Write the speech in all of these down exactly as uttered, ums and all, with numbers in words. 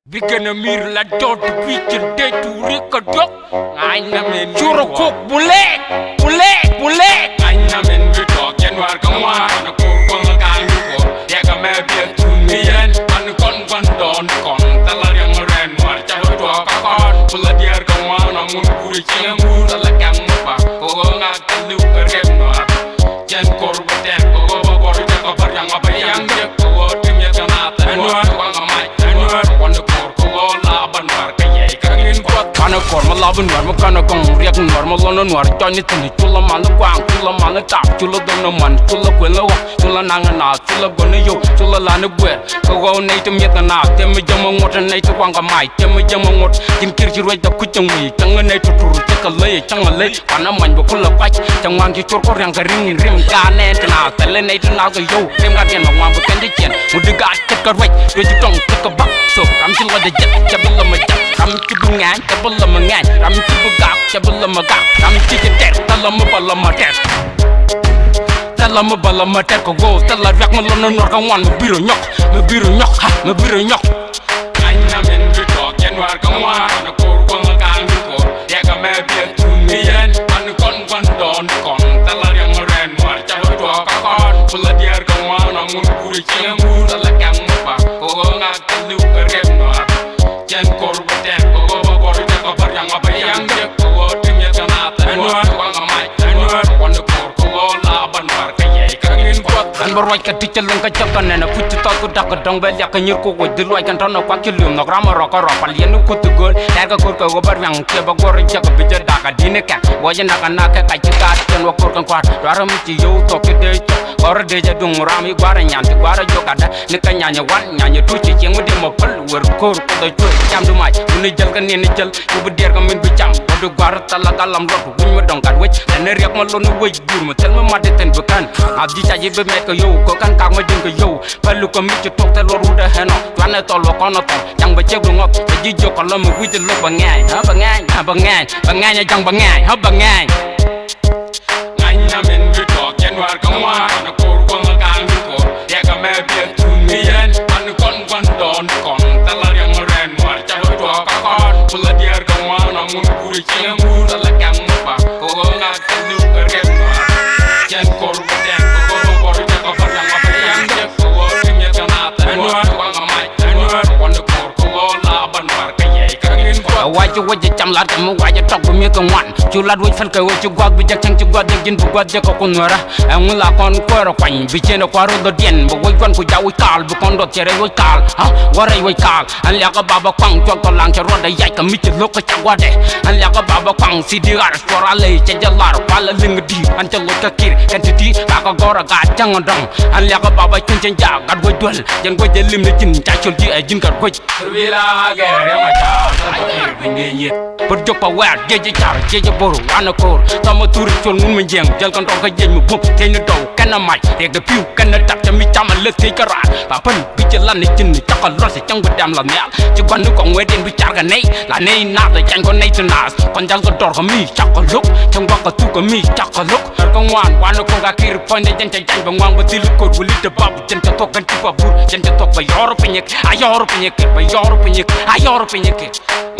Bikɛn a mir la dɔt bi cir dee turi kä duɔk. Ŋa̱ny na min curä kok bulek, bulek, bulek. Ŋa̱ny na min bi tɔɔk jɛ nuaar kä ŋuan. Kɔn a kor kɔn a ka̱a̱ŋ bi kor. Yɛ kä mɛ biɛt tun mi yɛn. Kɔn kɔn kɔn dɔɔn kɔn. Thɛl a riɛŋ rɛn nuaar ca bä tuɔɔk kä kɔn. Kula diɛɛr kä ŋuan a mun kuri cieŋ kuri thɛl a kɛŋ mi pa. Kɛ ɣöö ŋa̱k thɛl liw kä riɛk nuaar. Cɛn kor bä tɛk kɛ ɣöö bä kor jɛ kɛ bä riaŋ a bä yaŋ jɛ kɛ ɣöö tim yɛ kɛ naath. Ɛn nuaar waŋ a mac. Ɛn nuaar kɔn kor kɛ ɣöö la bä nuaar kɛ yɛy kɛ rin kuɔth. Kanɛ kor ma la bä nuaar ma kanɛ gɔŋ riɛk nuaar ma lɔn nuaar jɔny ni thi̱n. Cul a mal ni kuaŋ, cul a mal ni tap, cul a dhɔm ni man, cul a kuël ni ɣɔk, cul a naŋ ni naath, cul a gɔn ni yio̱w, cul a la ni guɛɛr. Kɛ ɣɔw nɛy ti mi̱eth kɛ naath, tëë mi jɛ mɔ ŋuɔ̱t, nɛy ti waŋ kɛ mac, tëë mi jɛ mɔ ŋuɔ̱t. Ji̱n ki̱r ci ruec dɛ kuc cäŋ wi̱i̱, cäŋ nɛy ti tur, cä kɛ ley, cäŋ a ley. Kuanɛ many bɛ kulɛ kuac, cɛ ŋuan ci cor kɔ riaŋ kɛ ri̱ŋ in rim. Gaa nɛn ti naath, thɛlɛ nɛy ti naath kɛ yio̱w, rim gat diɛn bɛ ŋuan bɛ kɛn ti ciɛn. Ŋut di gaa ce̱tkɛ ruec, ruec ti tɔŋ ce̱tkɛ ba̱k. So, ram ci lɔcdɛ jɛt, cɛ bi lɛ mɛ jɛt. Ram ci bi ŋɛny, cɛ bi lɛ mɛ ŋɛny. Ram ci bi gak, cɛ bi lɛ mɛ gak. Ram ci ci tɛr, thɛlɛ mi bɛ lɛ mɛ tɛr. Thɛlɛ mi bɛ lɛ mɛ tɛr kɛ ɣöö thɛlɛ riak mi lɔn ni nuɔr kɛ ŋuan mi bi rɔ nyɔk, mi bi rɔ nyɔk, ha, mi bi rɔ nyɔk. Ŋa̱ny na min bi tɔɔk jɛ nuaar kä ŋuan, kɔn a kor kɔn a ka̱a̱ŋ bi kor. Yɛ kä mɛ biɛt tun mi yɛn, kɔn kɔn kɔn dɔɔn kɔn. Thɛl a riɛŋ rɛn nuaar ca bä tuɔɔk kä kɔn. Kula diɛɛr kä ŋuan a mun kuri cieŋ kuri thɛl a kɛŋ mi pa. Kɛ ɣöö ŋa̱k thɛl liw kä riɛk nuaar. Cɛn kor bä tɛk kɛ ɣöö bä kor jɛ kɛ bä riaŋ a bä yaŋ jɛ kɛ ɣöö tim yɛ kɛ naath. Ɛn nuaar waŋ a mac. Ɛn nuaar kɔn kor kɛ ɣöö la bä nuaar kɛ yɛy kɛ rin kuɔth. Ɛn bä ruac kɛ ti cɛ luŋ kä cä kɛ nɛn a puc ti thɔth ku da̱k kɛ dɔ̱ŋ bɛ liak kɛ nyir kuk wec di luac kɛn tɔ̱nɛ kuak ci li̱w nhɔk ram a rɔk kɛ rɔk pal yɛn ni kuth ti gööl. Tɛɛr kɛ kor kɛ ɣöö bä riaŋ kiɛ bä guɔr jɛ kɛ bi jɛ da̱k a di̱n ikɛ. Guɔc inak anak kɛ kac ci gaat kɛn wä kor kɛn kua̱r. Duarä mi ci yio̱w thok ci dee cɔk. Kɔrä dee jɛ duŋ ram i̱ gua̱rä nyan ti gua̱rä jiök adä. Ni kä nyanyɛ wan nyanyɛ tuc ci cieŋ mi diɛ mɔ päl wer ko̱r kuoth a cuer. Cam du mac wun i̱ jäl kä niɛn i̱ jäl. Cu bi diɛɛr kä min bi cam wä bi gua̱rä thal a galam luɔt wi̱ny mi dɔ̱ŋ gat wec. Ɛn i̱ riɛk ma lon i̱ wec jur mi thil mi mat i̱ thi̱n bi kän. Ŋa̱th ji̱ ca ji̱ bi mɛt kɛ yio̱w kɛ kän kak ma ji̱n kɛ yio̱w. Päl lu kä mi ci tuɔk thil luɔt wut ɛ ɣän ɔ. Cuanɛ thɔl wä kɔn ɔ thɔl. Jaŋ bɛ ciek bi ŋɔth bɛ ji̱ jiök kɛ lɔm mi wi̱c i̱ lo̱k bɛ ŋɛɛny. Ɣä bɛ ŋɛɛny, ɣä bɛ ŋɛɛny, bɛ ŋɛɛny a jaŋ bɛ ŋɛɛny, ɣä bɛ ŋɛɛny. Ŋa̱ny na min bi tɔɔk jɛ nuaar kä ŋuan, kɔn a kor kɔn a ka̱a̱ŋ bi kor. Yɛ kä mɛ biɛt tun mi yɛn, kɔn kɔn kɔn dɔɔn kɔn. Thɛl a riɛŋ rɛn nuaar ca bä tuɔɔk kä kɔn. Kula diɛɛr kä ŋuan a mun kuri cieŋ kuri thɛl a kɛŋ mi pa. Kɛ ɣöö ŋa̱k thɛl liw kä riɛk nuaar. Cɛn kor bä tɛk kɛ ɣöö bä kor jɛ kɛ bä riaŋ a bä yaŋ jɛ kɛ ɣöö tim yɛ kɛ naath. Ɛn nuaar waŋ a mac. Ɛn nuaar kɔn kor kɛ ɣöö la bä nuaar kɛ yɛy kɛ rin kuɔth. Ɛ wac ci wec jɛ cam lat kɛ mi wac jɛ tɔk bi mi kɛ ŋuan. Cu lat wec päl kɛ ɣöö ci gua̱th bi jɛ cäŋ ci gua̱th jɛ ji̱n bi gua̱th jɛ kɛ kun nuäärä. Ɛŋu la kɔn kuäärä kuany bi ciën ɛ kua̱r rɔ dhɔ diɛn bɛ wec gua̱n ku ja̱ wec kaal bi kɔn duɔth cɛ rɛy wec kaal. Ha wä rɛy wec kaal. Ɛn liakä baba kuaŋ cuɔl kɔ laŋ cɛ ruɔdɛ yac kɛ mi ci lo̱k kä ca gua̱dɛ. Ɛn liakä baba kuaŋ C D R cuɔr a ley cɛ jɛ lar kual a liŋ di̱i̱r. Ɛn cɛ loc kä kir kɛn ti di̱i̱r ka kɛ gɔr a gaat cäŋ ɛ dɔ̱ŋ. Ɛn liakä baba cuny cɛn jaak gat guäc duel. Jɛn guäc jɛ lim ni ji̱n ca col ji̱ ɛ ji̱n gat guäc. Put jok pa wɛɛr jiec ji̱ car jiec ji̱ bor wanɛ ko̱r. Thɔmɔ thuri col ŋun mi jiɛŋ jɛl kɛn tɔr kä jiec mi buɔ̱m thiec ni dɔw kɛn a mac riɛk dɛ pi̱w kɛn a tap cɛ mi cam a leth thiec kä raar. Pa pän bi ci lan ni ji̱n ni cakɔ luɔt ci cäŋ bi dɛm la nhial. Ci gua̱n ni kɔŋ wee diɛn bi car kɛ nɛy la nɛy naath ɛ cany kɔ nɛy ti naath. Kɔn jal kɛ dɔr kɛ mi cakɔ lo̱k cäŋ gua̱k kɛ thuk kɛ mi cakɔ lo̱k. Kä ŋuan wanɛ ko̱r ka kir puɔ̱nydɛ jɛn cɛ jany bɛ ŋuan bɛ thil ko̱r wä li̱t dɛ bap. Jɛn cɛ thuɔ̱k kɛn ci pa bur jɛn cɛ thuɔ̱k bɛ yɔr piny i̱ kɛ a yɔr piny i̱ kɛ bɛ yɔr piny i̱ kɛ a yɔr piny i̱ kɛ.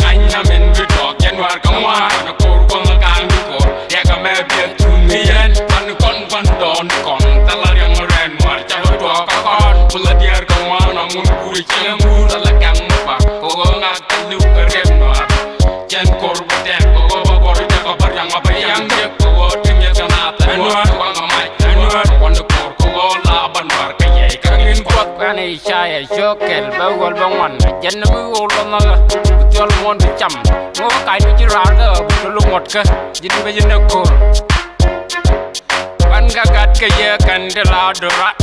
Ŋa̱ny na min bi tɔɔk jɛn nuaar kä ŋuan a ko̱r guɔ̱ŋ a ka̱a̱ŋ bi ko̱r. Yɛ kä mɛ biɛt tun mi yɛn kɔn kɔn kɔn dɔɔn kɔn thɛl a riɛŋ rɛn nuaar ca bä tuɔɔk kä kɔn. Kula diɛɛr kä ŋuan a mun kuri cieŋ kuri thɛl a kɛŋ mi pa kɛ ɣöö ŋa̱k thɛl liw kä riɛk nuaar. Cɛn ko̱r bä tɛk kɛ ɣöö bä gɔr jɛ kɛ bä riaŋ a bä yaŋ jɛ kɛ ɣöö tim yɛ kɛ naath. Ɛn nuaar waŋ a mac. Ɛn nuaar kɔn kor kɛ ɣöö la bä nuaar kɛ yɛy kɛ rin kuɔth. Kuɛn Icaya cio̱k kɛl bä wäl bä ŋuan. Jɛn ni mi ɣöö lɔnh ɣä bi thiɔl muɔ̱ɔ̱n bi cam. Ŋo̱o̱k kac ni ji̱ raar kä ɣä bi thol ŋuɔ̱t kä ji̱n bä ji̱n ɛ ko̱r. Kuɛn kɛ gat kɛ yɛ kɛn ti la do̱raat.